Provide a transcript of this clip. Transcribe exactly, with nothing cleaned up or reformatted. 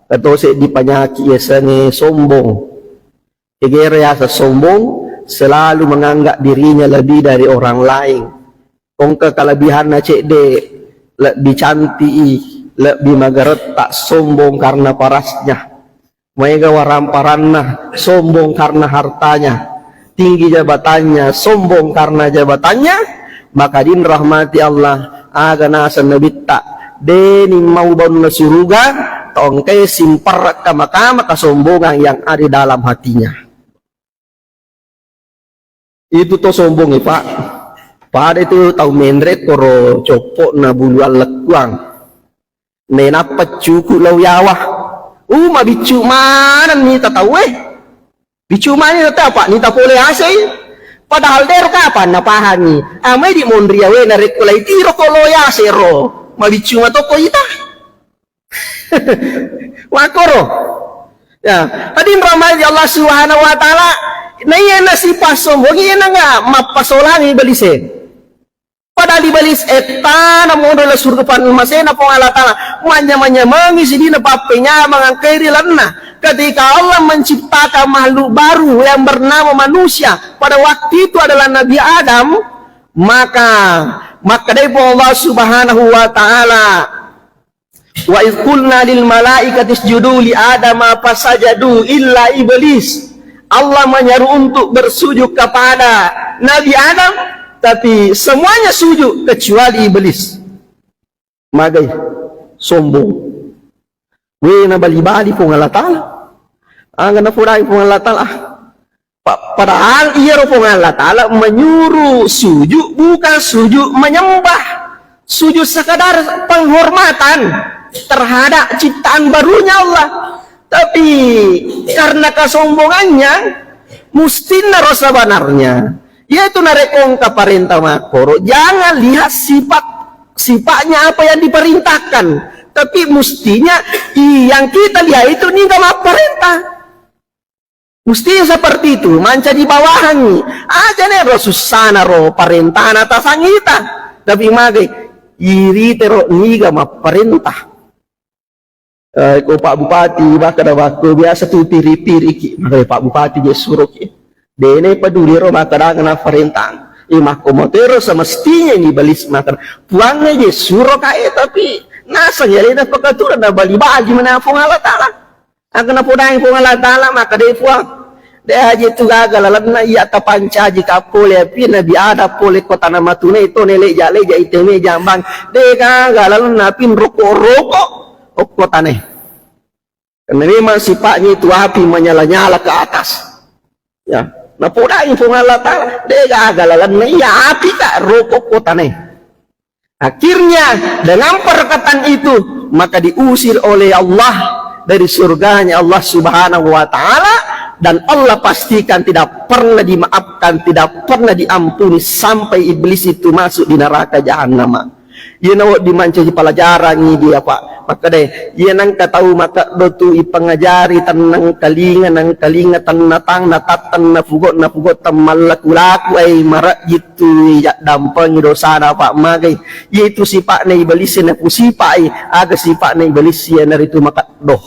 Engka to seddi panyaki yasengnge sombong. Kegere yaseng sombong, selalu menganggap dirinya lebih dari orang lain. Engka kelebihanna cedde, lebih cantik, lebih magaretta, sombong karena parasnya. Maega waramparanna, sombong karena hartanya. Tinggi jabatannya, sombong karena jabatannya. Maka din rahmati Allah, aga naseng nabitta, deni mau baunna suruga, tongke simperre kama-kama kesombongan yang ada dalam hatinya. Itu to sombongnge, Pak. Pada itu tau menre koro coppo'na bulu allekkuang. Nainappa cuku lao yawa. Uh, mabiccu maneng nita tau, eh. Biccu maneng nita, Pak, nita pole asei. Padahal dero kapan napahangi. Amai di monri yawe narekko lai tiro ko lo yase ro. Mabiccu matoko ita. Makkoro. Ya, hadin rahmati Allah Subhanahu wa Ta'ala, naiya nasipa sombong, iya nanga mappasolangi balise. Padahal ibalis ettana modo la surga pan masena Puang Allah Ta'ala, manyamang-nyamangi sidina pappenyamang angkai ri lanna. Ketika Allah menciptakan makhluk baru yang bernama manusia, pada waktu itu adalah Nabi Adam, maka makkedai Puang Allah Subhanahu wa Ta'ala, "Wa idz qulna lil malaikati isjudu li Adama fasajadu illa iblis." Allah menyeru untuk bersujud kepada Nabi Adam, tapi semuanya sujud kecuali iblis. Magai, sombong. We, nabali-bali Puang Allah Ta'ala. Aga napodai Puang Allah Ta'ala. Pa-, padahal iyaro Puang Allah Ta'ala menyuruh sujud bukan sujud menyembah. Sujud sekadar penghormatan terhadap ciptaan barunya Allah. Tapi karena kesombongannya, mustinna ro sebenarnya, yaitu narekko engka parenta makkoro, jangan lihat sifat, sifatnya apa yang diperintahkan, tapi mestinya yang kita lihat itu niga mapparenta. Mestinya seperti itu, mancaji bawahangngi. Aja ne ro sussana ro parentana tasangita. Tapi magai, iritero niga mapparenta. Eh, ko Pak Bupati, makkeda makko biasa tu piri-piriki. Magai Pak Bupati je suroki. Dene peduli ro makkeda na parentang. Eh, makko motero semestinya ni balis makkeda. Puangnge je suro kae, tapi naseng ya lena pekaturan na bali-bali mana Puang Allah Ta'ala. Aga napodangi Puang Allah Ta'ala, makkeda Puang, de aje tu gaga lalenna iya tapancaji ka pole api Nabi Adam pole ko tana matune to neleja-leja iteme jambang. De gaga lalenna api roko-roko okko tane. Karena memang sifatnya itu api menyala-nyala ke atas. Ya, napodangi Puang Allah Ta'ala, de gaga lalenna iya api ka roko okko tane. Akhirnya, dengan perkataan itu, maka diusir oleh Allah dari surganya Allah Subhanahu wa Ta'ala, dan Allah pastikan tidak pernah dimaafkan, tidak pernah diampuni sampai iblis itu masuk di neraka jahannam. Iya nawa dimancaji pelajaran ini dia, Pak. Maka deh, iya nangka tahu maka dotu ipengajari tennang kalinga, nang kalinga tennatang, natattenna fugo, na fugo temmallaku-laku, ai marajit tu jaddampengi dosana, Pak, magai. Iyaitu sipa'na ibalis na pusipa'i, aga sipa'na ibalis iyanaritu makeddo.